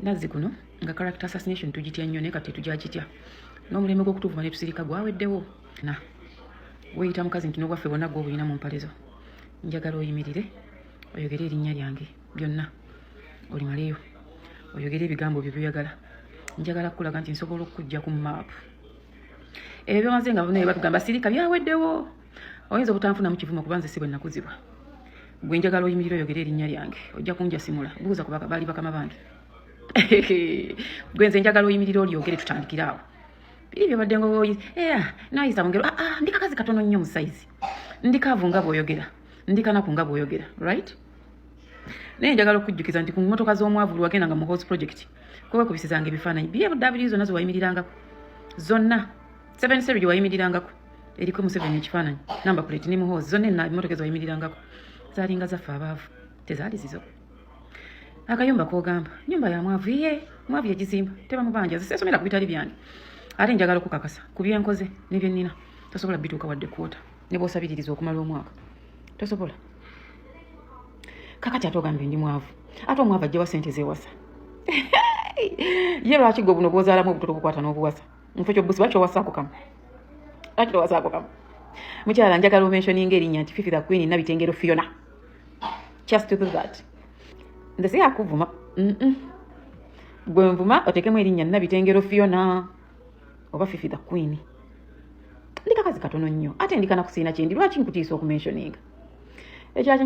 Nazzi kuno nga character assassination tugitya nnyo, naye kati tetugyakitya. N'omulembe gw'okutuvuma ne tusirika gwaweddewo. Na weeyita mukazi nti n'obwaffe bwonna gwe obulina mu mpale zo. Njagala oyimirire oyogere erinnya lyange byonna olimaleyo, oyogere ebigambo byo byoyagala. Njagala kukulaga nti nsobola okukujja ku maapu. Ebyo byomaze nga naye batugamba sirika byaweddewo. Oyinza obutanfunamu kivumo kuba nze si bwe nakuzibwa. Gwe njagala oyimirire oyogere erinnya lyange, ojja kunjasimula. Buuza ku baali bakama bange. Gwe nze njagala oyimirire olyogere, tutandikire awo. Biri byobadde nga nayisa mungero. Ah, ah, ndi kakazi katono nnyo mu size, ndi kaavu nga bw'oyogera, ndi kanaku nga bw'oyogera, right? Naye njagala okujjukiza nti ku mmotoka z'omwavu lwe nga mu House Project kwewekubisizanga ebifaananyi BMW zonna zewayimirirangako zonna, 7 Series gyewayimirirangako eriko Museveni ekifaananyi, number plate ne Muhoozi, zonna enna emmotoka ezewayimirirangako zaalinga zaffe abaavu, tezaali zizo. Akayumba kogamba nyumba ya mwavu, ye mwavu yagizimba, tebamubanja. Zisesomera ku bitali byange. Ate njagala okukakasa ku byenkoze ne bye nnina tosobola bituuka wadde kwota ne bw'osabiririza okumala omwaka, tosobola. Kakati ate ogambye ndi mwavu, ate omwavu ajjawa sente zewasa? Ye lwaki gwe buno bwozaalamu obutoto bukwata n'obuwasa nfo kyobusi? Lwaki owasaako kamu? Lwaki towasaako kamu? Mukyala, njagala omentioninga erinnya nti Fifi the Queen Nabitengero Fiona. Just to do that. Nze si yakuvuma. Gwe nvuma otekemu erinnya Nabitengero Fiona oba Fifi the Queen. Ndi kakazi katono nnyo ate ndi kanaku, siina kyendi. Lwaki nkutiisa okumentioninga ekyaki?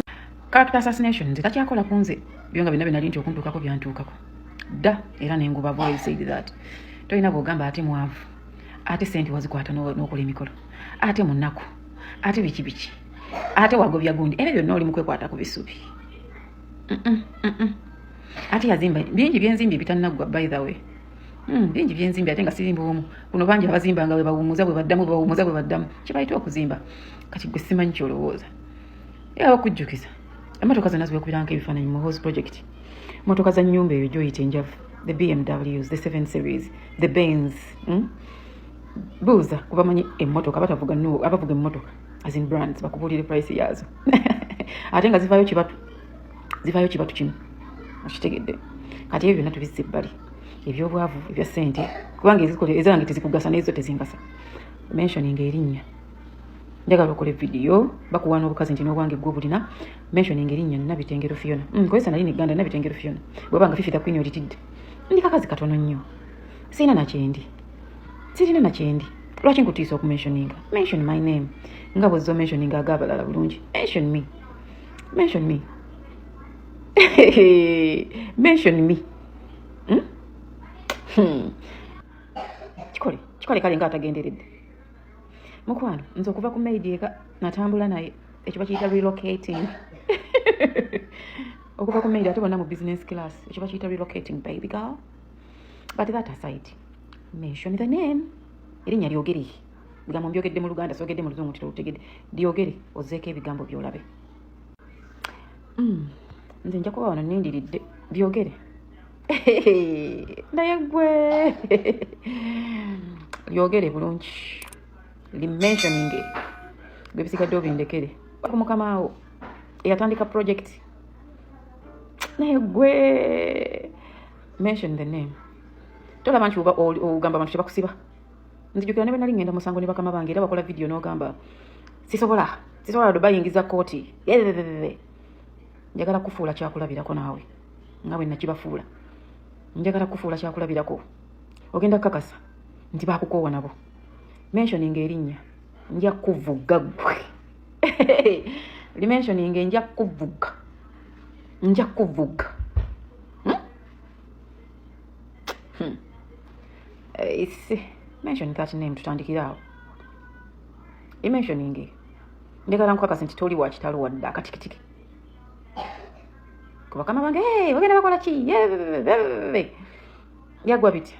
Character assassination nze takyakola ku nze. Byonga byonna byenali nti okuntuukako byantuukako dda era nenguba. Boy said that tolina bwogamba ate mwavu, ate sente wazikwata n'okola emikolo, ate munaku, ate biki biki, ate wagobya gundi. Ebyo byonna oli mu kwekwata ku bisubi. Ate yazimba bingi byenzimbi ebitannaggwa. By the way, bingi byenzimbi ate nga sirimba omu kuno. Bangi abazimba nga bwe bawummuza bwe baddamu, bwe bawummuza bwe baddamu, kibayita okuzimba. Kati gwe simanyi kyolowooza. Era okujjukiza, emotoka zonna ziwekubirangako ebifaananyi mu House Project, motoka za nnyumba eyo gyoyita enjavu, the BMWs, the 7 Series, the Benz, Buuza kubamanyi emmotoka batavuga no abavuga emmotoka as in brands, bakubuulire price yaazo. Ate nga zivaayo kibatu, zivaayo kibatu kimu, okitegedde? Kati ebyo byonna tubizza ebbali, ebyobwavu, ebya ssente, kubanga ezange tezikugasa nezo tezingasa. Mentioning erinnya, njagala okola vidiyo bakuwa n'obukazi nti n'obwange gwe bulina. Mentioning erinnya Nabitengero Fiona. Kozesa nali neganda Nabitengero Fiona. Bwebanga Fifi the Queen olitidde, ndi kakazi katono nnyo, sirina nakyendi, sirina nakyendi. Lwaki nkutiisa okumentioninga? Mention my name nga bwozza omentioninga ag'abalala bulungi. Mention me, mention me, mention me, Hmm? Kikole, kikole kale nga atagenderedde. Mukwano, nze okuva ku maid eka natambula naye, ekyo bakiyita relocating. Okuva ku maid ate bonna mu business class, ekyo bakiyita relocating, baby girl. But that aside, mention the name, erinnya lyogere. Bigambo mbyogedde mu Luganda, sogedde mu Luzungu nti tolutegedde. Lyogere ozeeko ebigambo byolabe. Nze nja kuba wano nindiridde, byogere. Naye gwe lyogere bulungi, limentioning, gwe bisigadde obindekere ku mukamaawo eyatandika project. Naye gwe mention the name. Tolaba nti oba ogamba abantu tebakusiba? Nzijukira ne bwe nali ngenda musango ne bakama bange, era bakola vidiyo n'ogamba sisobola, sisobola wadde bayingiza kooti. Njagala kufuula kyakulabirako naawe nga bwe nakibafuula. Njagala kufuula kyakulabirako, ogenda kukakasa nti bakukoowa nabo. Mentioning erinnya, nja kuvuga. Gwe limentioning, nja kuvuga, nja kuvuga, Hmm? Mention that name, tutandikire awo. Imentioning, njagala nkukakasa nti toli wakitalo wadde akatikitiki ku bakama bange. "Hey, bagenda bakola ki?" Byagwa bitya?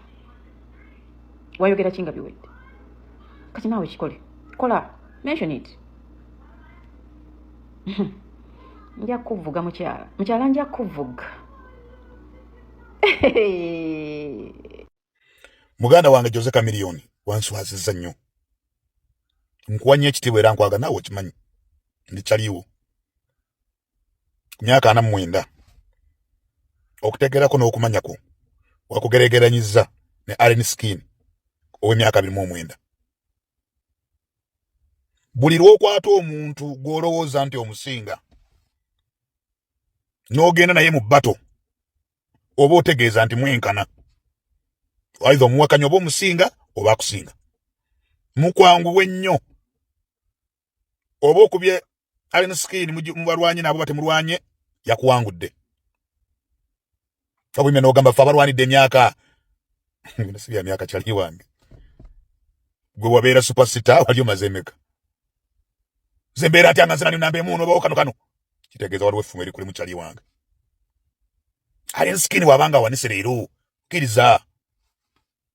Wayogera ki nga biwedde? Kati naawe kikole, kola, mention it. Nja kuvuga mukyala, mukyala, nja kuvuga. Muganda wange Jose Chameleone, wanswazizza nnyo. Nkuwa nnyo ekitiibwa era nkwaga, naawe okimanyi ndi kyaliwo ku myaka 49. Okutegeerako n'okumanyako Wakugeregeranyiza ne Alien Skin ow'emyaka 29. Buli lw'okwata omuntu gw'olowooza nti omusinga n'ogenda naye mu battle, oba otegeeza nti mwenkana, either omuwakanya oba omusinga oba akusinga. Mukwanguwe nnyo, oba okubye Alien Skin mubalwanye nabo batemulwanye, yakuwangudde. Obwimya n'ogamba ffe abalwanidde emyaka, bino si bya myaka. Kyali wange, gwe wabeera superstar wali omaze emeka? Nze mbeera ntya nga nze nani namba emu nobawo kano kano? Kitegeeza waliwo effumu erikuli mukyali wange. Alien Skin wabanga awanise leero, kkiriza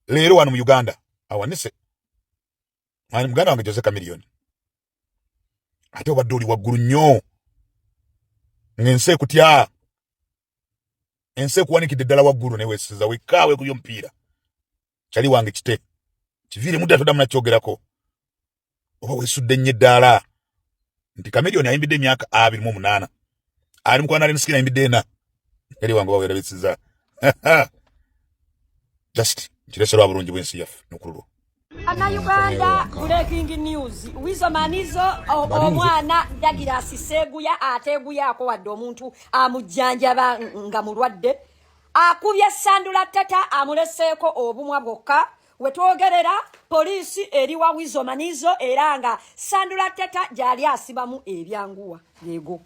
leero wano mu Uganda awanise muganda wange Jose Chameleone, ate obadde oli waggulu nnyo ng'ensi ekutya, ensi ekuwanikidde ddala waggulu, naye weesiza wekka weekubye omupiira. Kyali wange, kite kiviire mudda, toddamu nakyogerako. Oba weesudde nnyo eddaala nti Chameleone ayimbidde emyaka 28, ali mukwana Alien Skin ayimbidde ena. Kyali wange, oba weerabisiza. Just nkireserwa bulungi bw'ensi yaffe n'okululwa. Bannayuganda, breaking news: Weasel Manizo, omwana Douglas Seguya ateeguyaako wadde omuntu amujjanjaba nga mulwadde, akubye Sandula Tata, amuleseeko obumwa bwokka. Wetwogerera poliisi eri wa Weasel Manizo, era nga Sandula Tata gyali asibamu ebyanguwa. Yego.